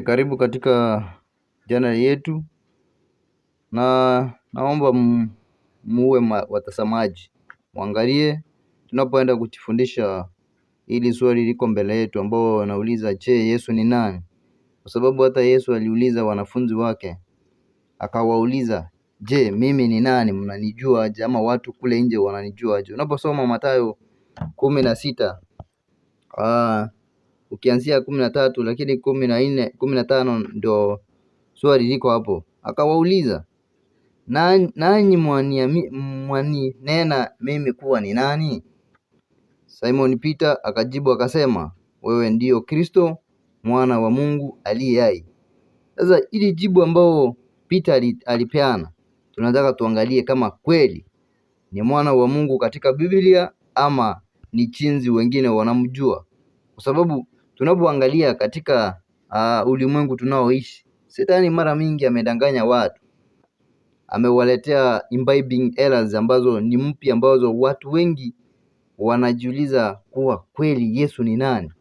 Karibu katika channel yetu na naomba muwe watazamaji, muangalie tunapoenda kujifundisha hili swali liko mbele yetu, ambao wanauliza, je, Yesu ni nani? Kwa sababu hata Yesu aliuliza wanafunzi wake akawauliza, je, mimi ni nani? Mnanijua aje? Ama watu kule nje wananijua aje? Unaposoma Mathayo 16, ukianzia 13 lakini 14, 15 ndio swali liko hapo. Akawauliza, nanyi mwaninena mimi kuwa ni nani? Simon Peter akajibu akasema, wewe ndiyo Kristo mwana wa Mungu aliye hai. Sasa ili jibu ambao Peter alipeana, tunataka tuangalie kama kweli ni mwana wa Mungu katika Biblia ama ni chinzi wengine wanamjua, kwa sababu tunapoangalia katika ulimwengu tunaoishi, Shetani mara mingi amedanganya watu, amewaletea imbibing errors ambazo ni mpya, ambazo watu wengi wanajiuliza kuwa kweli Yesu ni nani.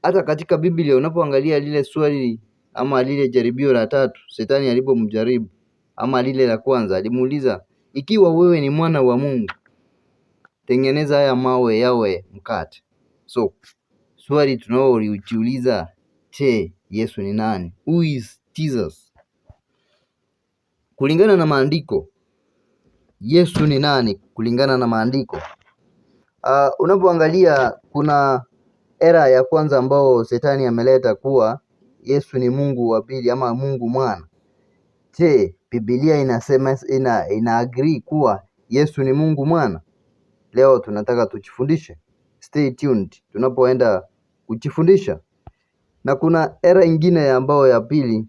Hata katika Biblia unapoangalia lile swali ama lile jaribio la tatu, Shetani alipomjaribu ama lile la kwanza, alimuuliza ikiwa wewe ni mwana wa Mungu, tengeneza haya mawe yawe mkate. So swali tunaojiuliza, je, Yesu ni nani? Who is Jesus? Kulingana na maandiko, Yesu ni nani kulingana na maandiko? Unapoangalia kuna error ya kwanza ambao Shetani ameleta kuwa Yesu ni Mungu wa pili ama Mungu mwana. Je, Biblia inasema ina agree kuwa Yesu ni Mungu mwana? Leo tunataka tujifundishe. Stay tuned tunapoenda kujifundisha. Na kuna error ingine ambayo ya pili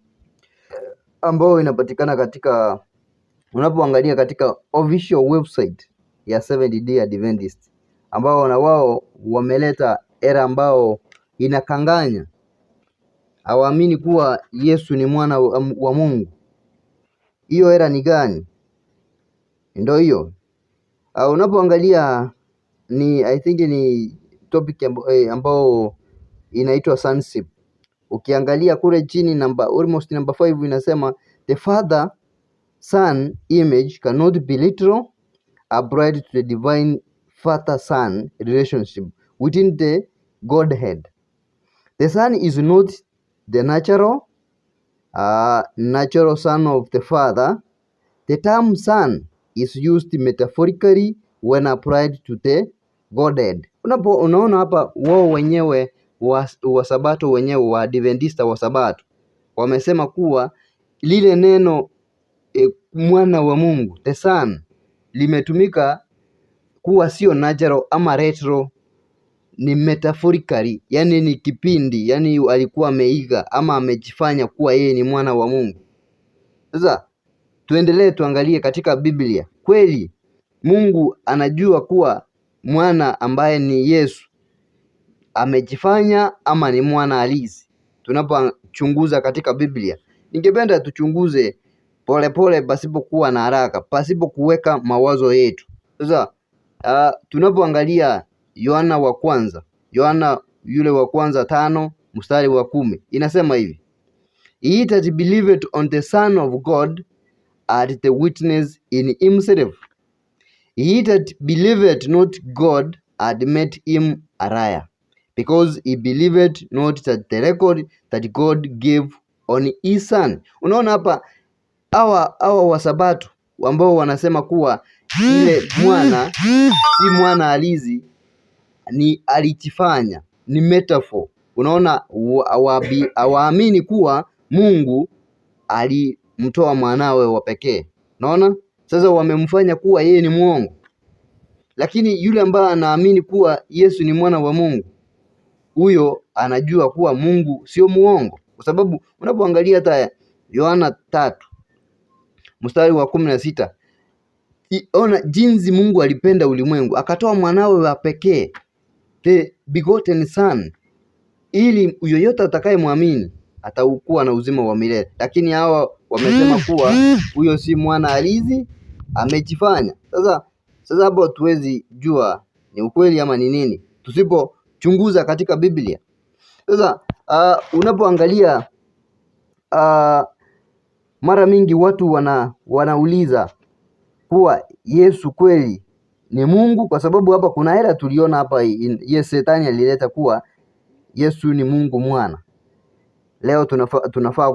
ambayo inapatikana katika unapoangalia katika official website ya Seventh Day Adventist, ambao na wao wameleta error ambao inakanganya. Hawaamini kuwa Yesu ni mwana wa Mungu. Hiyo error ni gani? Ndio hiyo. Unapoangalia ni I think ni topic ambao inaitwa sonship. Ukiangalia kule chini number almost number 5 inasema the father son image cannot be literal applied to the divine father son relationship within the Godhead. The son is not the natural son of the father. The term son is used metaphorically when applied to the Godhead. Unaona hapa wao wenyewe wa Sabato wenyewe wa Adventista wa Sabato wamesema kuwa lile neno mwana wa Mungu, the son, limetumika kuwa sio natural ama retro, ni metaphorically, yani ni kipindi, yani alikuwa ameiga ama amejifanya kuwa yeye ni mwana wa Mungu. Sasa tuendelee tuangalie katika Biblia, kweli Mungu anajua kuwa mwana ambaye ni Yesu amejifanya ama ni mwana halisi? Tunapochunguza katika Biblia, ningependa tuchunguze polepole pasipokuwa na haraka, pasipo kuweka mawazo yetu. Sasa tunapoangalia Yohana wa kwanza, Yohana yule wa kwanza 5 mstari wa 10 inasema hivi: He that believeth on the Son of God hath the witness in himself. He that believeth not God hath made him a liar, because he believeth not that the record that God gave on his son. Unaona hapa hawa Wasabato ambao wanasema kuwa ile mwana si mwana halisi, ni alijifanya, ni metaphor. Unaona, hawaamini kuwa Mungu alimtoa mwanawe wa pekee. Unaona, sasa wamemfanya kuwa yeye ni mwongo, lakini yule ambaye anaamini kuwa Yesu ni mwana wa Mungu, huyo anajua kuwa Mungu sio muongo, kwa sababu unapoangalia hata Yohana 3 mstari wa 16, ona jinsi Mungu alipenda ulimwengu akatoa mwanawe wa pekee, the begotten son, ili yoyote atakayemwamini atakuwa na uzima wa milele. Lakini hawa wamesema kuwa huyo si mwana halisi, amejifanya. Sasa hapo hatuwezi jua ni ukweli ama ni nini tusipochunguza katika Biblia. Sasa Unapoangalia mara mingi watu wanauliza kuwa Yesu kweli ni Mungu, kwa sababu hapa kuna hela tuliona hapa yes, Shetani alileta kuwa Yesu ni Mungu mwana. Leo tunafaa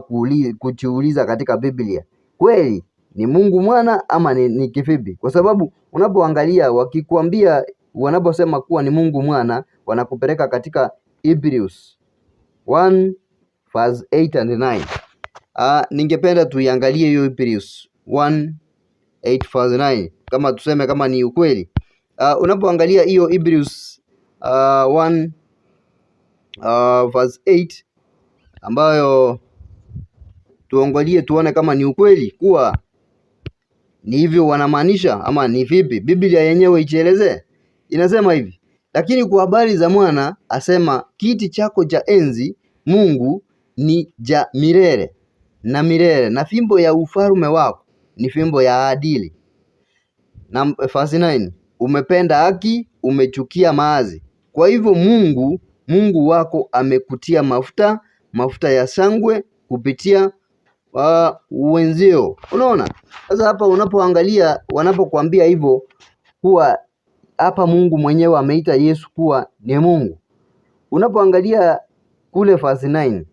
kujiuliza katika Biblia, kweli ni Mungu mwana ama ni kivipi? Kwa sababu unapoangalia wakikwambia, wanaposema kuwa ni Mungu mwana, wanakupeleka katika Hebrews 1 verse 8 and 9. Ningependa tuiangalie hiyo Hebrews 1 8 verse 9 kama tuseme kama ni ukweli. Unapoangalia hiyo Hebrews 1 verse 8 ambayo tuangalie tuone kama ni ukweli kuwa ni hivyo wanamaanisha ama ni vipi. Biblia yenyewe ichielezee. Inasema hivi: lakini kwa habari za mwana asema, kiti chako cha enzi Mungu ni ja milele na milele, na fimbo ya ufalme wako ni fimbo ya adili. Na verse 9, umependa haki, umechukia maasi. Kwa hivyo Mungu wako amekutia mafuta ya shangwe kupitia wenzio. Unaona? Sasa hapa unapoangalia, wanapokuambia hivyo kuwa hapa Mungu mwenyewe ameita Yesu kuwa ni Mungu. Unapoangalia kule verse 9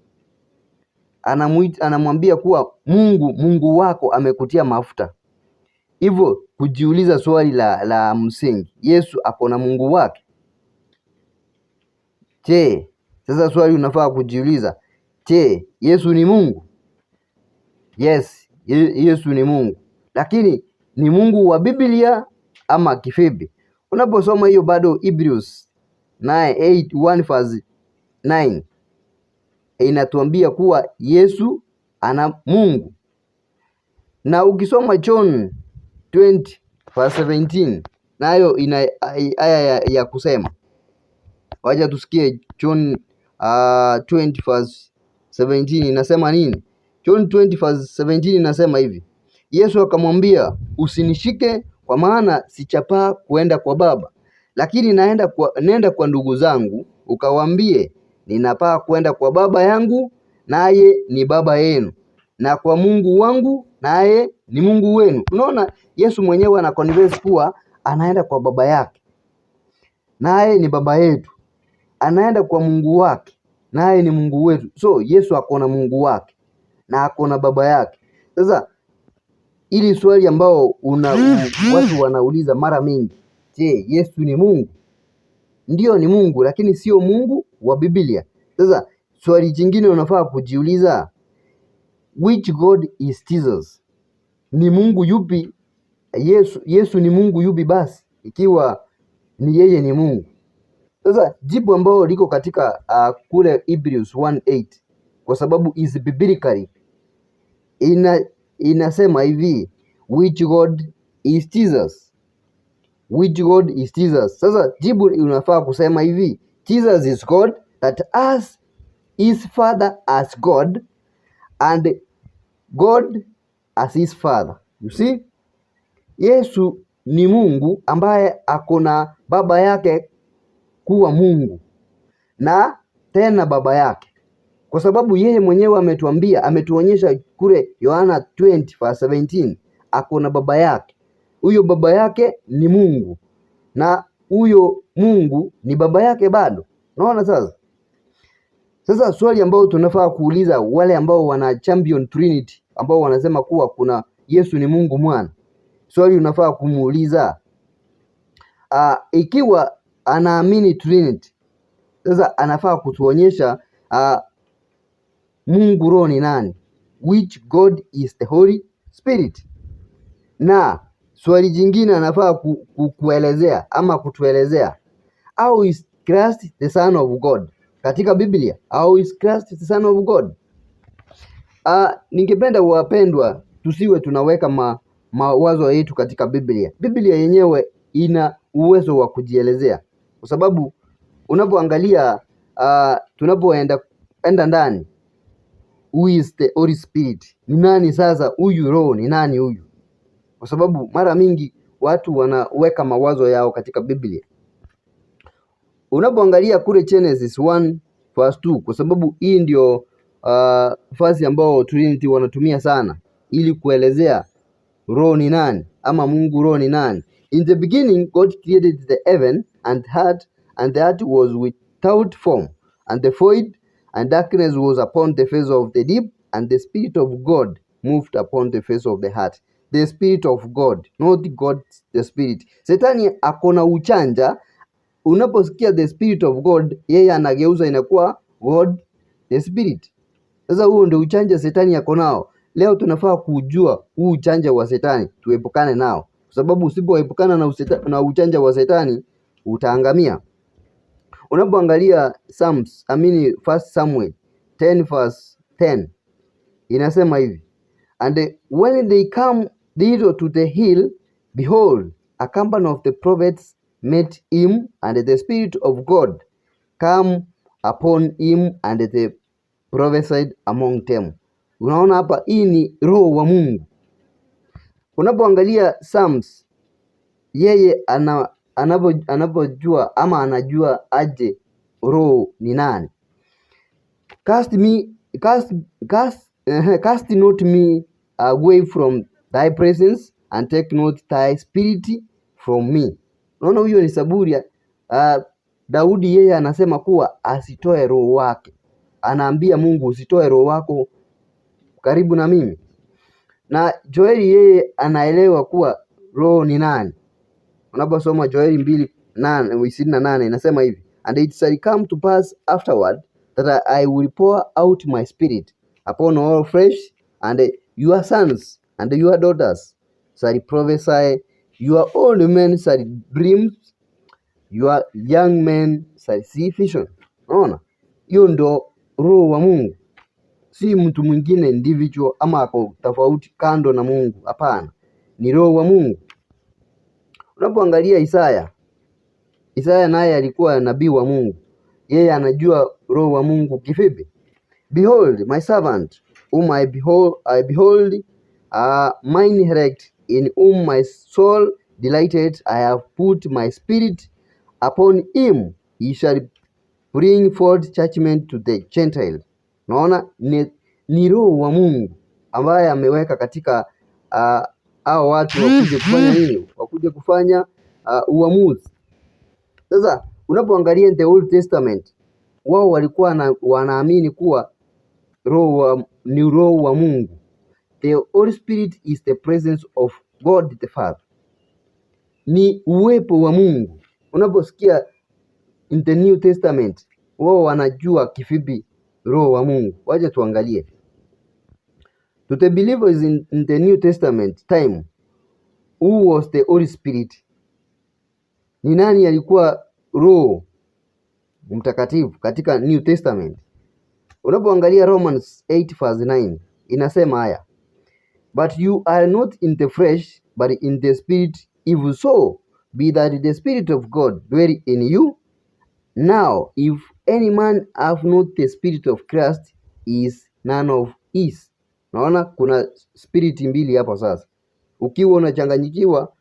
anamwambia kuwa Mungu wako amekutia mafuta. Hivyo kujiuliza swali la msingi, Yesu ako na Mungu wake? Je, sasa swali unafaa kujiuliza, je, Yesu ni Mungu? Yes, Yesu ni Mungu, lakini ni Mungu wa Biblia ama kivipi? Unaposoma hiyo bado Hebrews 9 8 1 verse 9 inatuambia kuwa Yesu ana Mungu, na ukisoma John 20 verse 17 nayo ina aya ya kusema. Wacha tusikie John 20 verse 17 inasema nini? John 20 verse 17 inasema hivi: Yesu akamwambia, usinishike kwa maana sichapaa kuenda kwa Baba, lakini nenda kwa ndugu zangu ukawaambie, ninapaa kwenda kwa Baba yangu naye ni Baba yenu, na kwa Mungu wangu naye ni Mungu wenu. Unaona, Yesu mwenyewe ana converse kuwa anaenda kwa baba yake naye ni baba yetu, anaenda kwa Mungu wake naye ni Mungu wetu. So Yesu ako na Mungu wake na ako na baba yake. Sasa ili swali ambao watu wanauliza mara mingi, je, Yesu ni Mungu? Ndiyo, ni Mungu, lakini sio Mungu wa Biblia. Sasa swali jingine unafaa kujiuliza, which God is Jesus? Ni Mungu yupi Yesu? Yesu ni Mungu yupi basi, ikiwa ni yeye ni Mungu? Sasa jibu ambalo liko katika kule Hebrews 1:8 kwa sababu is biblically inasema hivi, which God is Jesus? Which God is Jesus? Sasa jibu unafaa kusema hivi, Jesus is God that has his father as God and God as his father. You see? Yesu ni Mungu ambaye ako na baba yake kuwa Mungu na tena baba yake, kwa sababu yeye mwenyewe ametuambia, ametuonyesha kule Yohana 20 verse 17 ako na baba yake. Huyo baba yake ni Mungu na huyo Mungu ni baba yake bado. Unaona sasa? Sasa swali ambalo tunafaa kuuliza wale ambao wana champion Trinity, ambao wanasema kuwa kuna Yesu ni Mungu mwana, swali unafaa kumuuliza ikiwa anaamini Trinity, sasa anafaa kutuonyesha Mungu Roho ni nani? Which God is the Holy Spirit? Na swali jingine anafaa kuelezea ama kutuelezea, how is Christ the Son of God katika Biblia? How is Christ the Son of God? Ningependa wapendwa, tusiwe tunaweka mawazo yetu katika Biblia. Biblia yenyewe ina uwezo wa kujielezea, kwa sababu unapoangalia tunapoenda enda ndani, who is the Holy Spirit? Ni nani sasa huyu Roho? Ni nani huyu? Kwa sababu mara mingi watu wanaweka mawazo yao katika Biblia. Unapoangalia kule Genesis 1 verse 2, kwa sababu hii ndio verse ambao Trinity wanatumia sana ili kuelezea roho ni nani ama Mungu roho ni nani. In the beginning God created the heaven and earth, and the earth was without form and the void, and darkness was upon the face of the deep, and the Spirit of God moved upon the face of the earth. The Spirit of God, not God the Spirit. Setani akona uchanja. Unaposikia the Spirit of God, yeye anageuza inakuwa God the Spirit. Sasa huo ndio uchanja setani ako nao. Leo tunafaa kujua huu uchanja wa setani, tuepukane nao, kwa sababu usipoepukana na uchanja wa setani utaangamia. Unapoangalia Psalms, I mean First Samuel 10 verse 10 inasema hivi: And when they come thither to the hill, behold, a company of the prophets met him, and the Spirit of God come upon him, and they prophesied among them. Unaona hapa, hii ni roho wa Mungu. Unapoangalia Psalms, yeye anapojua ama anajua aje roho ni nani? Cast me cast cast cast not me away from thy presence, and take not thy spirit from me. Unaona, huyo ni Zaburi. Daudi yeye anasema kuwa asitoe roho wake, anaambia Mungu, usitoe roho wako karibu na mimi. Na Joeli yeye anaelewa kuwa roho ni nani. Unaposoma Joeli 2:28 inasema hivi: And it shall come to pass afterward that I will pour out my spirit upon all flesh, and your sons and your daughters shall prophesy, your old men shall dream, your young men shall see vision. Unaona, hiyo ndo roho wa Mungu, si mtu mwingine individual ama ako tofauti kando na Mungu. Hapana, ni roho wa Mungu. Unapoangalia Isaya, Isaya naye alikuwa nabii wa Mungu, yeye anajua roho wa Mungu kivipi? Behold my servant whom I behold, mine elect, in whom my soul delighted. I have put my spirit upon him, he shall bring forth judgment to the Gentiles. Naona ni roho wa Mungu ambaye ameweka katika hao watu wakuje kufanya nini? Wakuje kufanya uamuzi. Sasa unapoangalia in the Old Testament, wao walikuwa wanaamini kuwa ni roho wa Mungu. The Holy Spirit is the presence of God the Father, ni uwepo wa Mungu. Unaposikia in the New Testament, wao wanajua kivipi roho wa Mungu. Wacha tuangalie. To the believers in the New Testament time, who was the Holy Spirit? Ni nani alikuwa Roho Mtakatifu katika New Testament? Unapoangalia Romans 8 verse 9 inasema haya: But you are not in the flesh, but in the Spirit, if so be that the Spirit of God dwell in you. Now, if any man have not the Spirit of Christ, he is none of his. Naona kuna spirit mbili hapo sasa. Ukiwa unachanganyikiwa,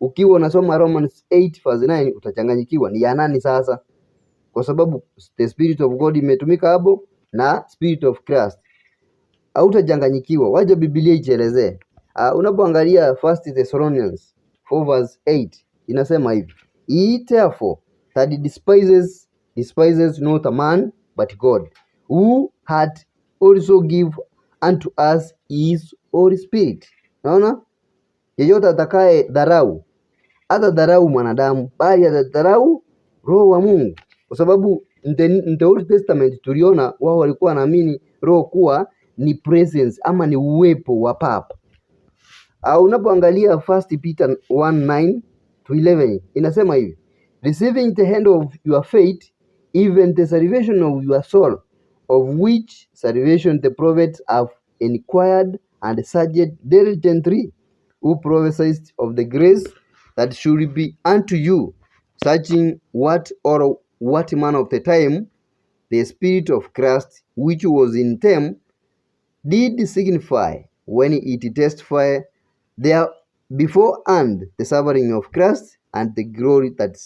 ukiwa unasoma Romans 8 verse 9 utachanganyikiwa ni ya nani sasa? Kwa sababu the Spirit of God imetumika hapo na Spirit of Christ. Hautachanganyikiwa, wacha Biblia ijielezee. Unapoangalia First Thessalonians 4 verse 8 inasema hivi: He therefore that despises despises not a man but God, who had also give unto us his Holy Spirit. Naona yeyote atakaye dharau hata dharau mwanadamu, bali atadharau roho wa Mungu, kwa sababu in the Old Testament tuliona wao walikuwa wanaamini roho kuwa ni presence ama ni uwepo wa Baba. Unapoangalia First Peter 1:9 to 11 inasema hivi: Receiving the end of your faith, even the salvation of your soul, of which salvation the prophets have inquired and searched diligently, who prophesied of the grace that should be unto you, searching what or what manner of the time the Spirit of Christ which was in them did signify, when it testified there beforehand the suffering of Christ and the glory that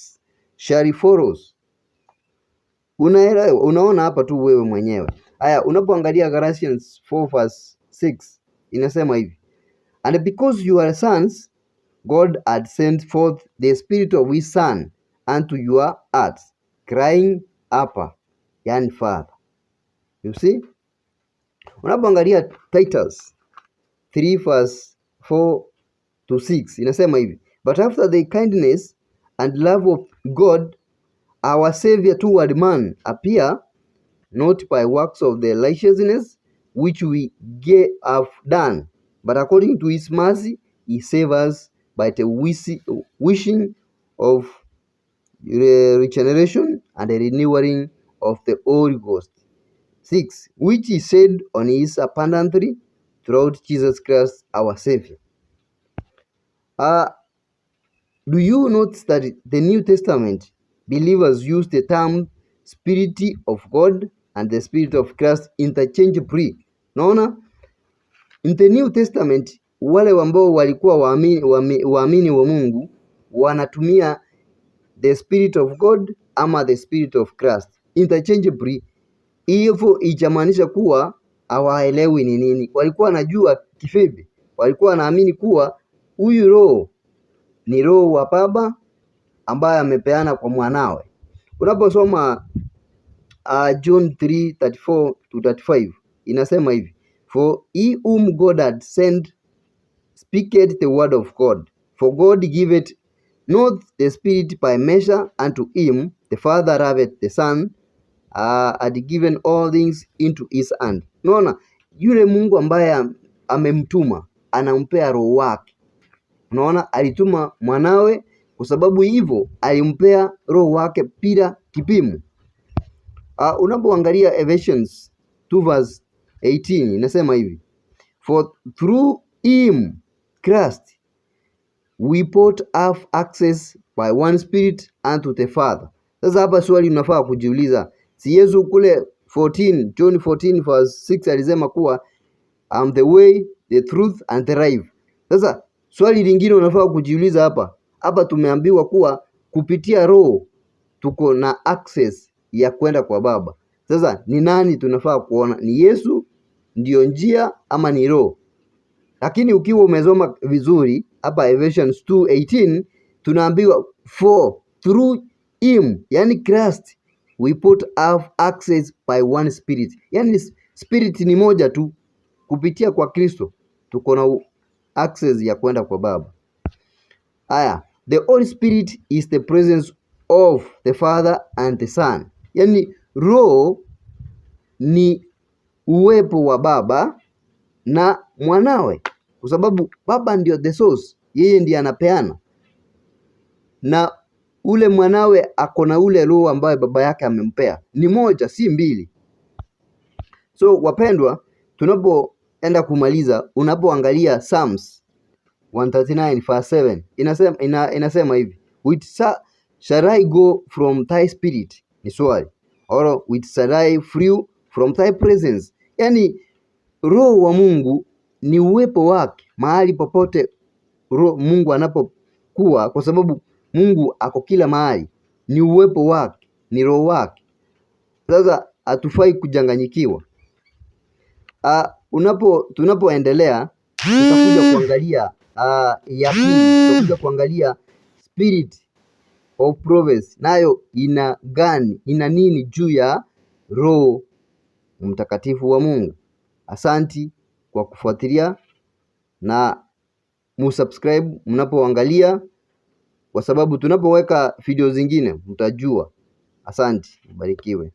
shall follow. Unaelewa, unaona hapa tu wewe mwenyewe. Haya, unapoangalia Galatians 4 verse 6 inasema hivi: "And because you are sons, God had sent forth the spirit of his son unto your hearts, crying, 'Abba,' yani Father." You see? Unapoangalia Titus 3 verse 4 to 6 inasema hivi: "But after the kindness and love of God our Savior toward man appear, not by works of the righteousness which we have done, but according to his mercy he saved us by the washing of regeneration and the renewing of the Holy Ghost." 6. "Which he shed on us abundantly through Jesus Christ our Savior." Do you notice that the New Testament believers use the term Spirit of God and the Spirit of Christ interchangeably? Naona in the New Testament wale ambao walikuwa waamini wa Mungu wanatumia the Spirit of God ama the Spirit of Christ interchangeably. Hivyo ichamaanisha kuwa hawaelewi ni nini. Walikuwa wanajua kivipi? Walikuwa wanaamini kuwa huyu roho ni roho wa Baba ambaye amepeana kwa mwanawe. Unaposoma John 3:34 to 35 inasema hivi: "For he whom God had sent speaketh the word of God, for God giveth not the Spirit by measure unto him. The Father loveth the Son, had given all things into his hand." Unaona, yule Mungu ambaye amemtuma anampea roho wake. Unaona, alituma mwanawe kwa sababu hivyo alimpea roho wake bila kipimo. Unapoangalia Ephesians 2 verse 18 inasema hivi: "For through him, Christ, we both have access by one spirit unto the Father." Sasa hapa swali unafaa kujiuliza, si Yesu kule 14 John 14 verse 6 alisema kuwa "I'm the way, the truth and the life"? Sasa swali lingine unafaa kujiuliza hapa, hapa tumeambiwa kuwa kupitia roho tuko na access ya kwenda kwa Baba. Sasa ni nani tunafaa kuona? Ni Yesu ndiyo njia ama ni roho? Lakini ukiwa umesoma vizuri hapa Ephesians 2:18 tunaambiwa, "For through him," yani Christ, "we both have access by one spirit." Yani spirit ni moja tu, kupitia kwa Kristo tuko na access ya kwenda kwa Baba. Aya, the Holy Spirit is the presence of the Father and the Son. Yani roho ni uwepo wa Baba na mwanawe, kwa sababu Baba ndio the source, yeye ndiye anapeana, na ule mwanawe ako na ule roho ambaye baba yake amempea. Ni moja, si mbili. So wapendwa, tunapoenda kumaliza, unapoangalia Psalms 139 verse 7 inasema hivi: "Whither shall I go from thy spirit?" Ni swali. "Or whither shall I flee from thy presence?" Yani roho wa Mungu ni uwepo wake mahali popote roho Mungu anapokuwa, kwa sababu Mungu ako kila mahali, ni uwepo wake, ni roho wake. Sasa hatufai kuchanganyikiwa. Tunapoendelea tutakuja kuangalia ya pili, tutakuja kuangalia spirit of prophecy nayo ina gani, ina nini juu ya Roho Mtakatifu wa Mungu. Asanti kwa kufuatilia na musubscribe mnapoangalia, kwa sababu tunapoweka video zingine mtajua. Asanti, mbarikiwe.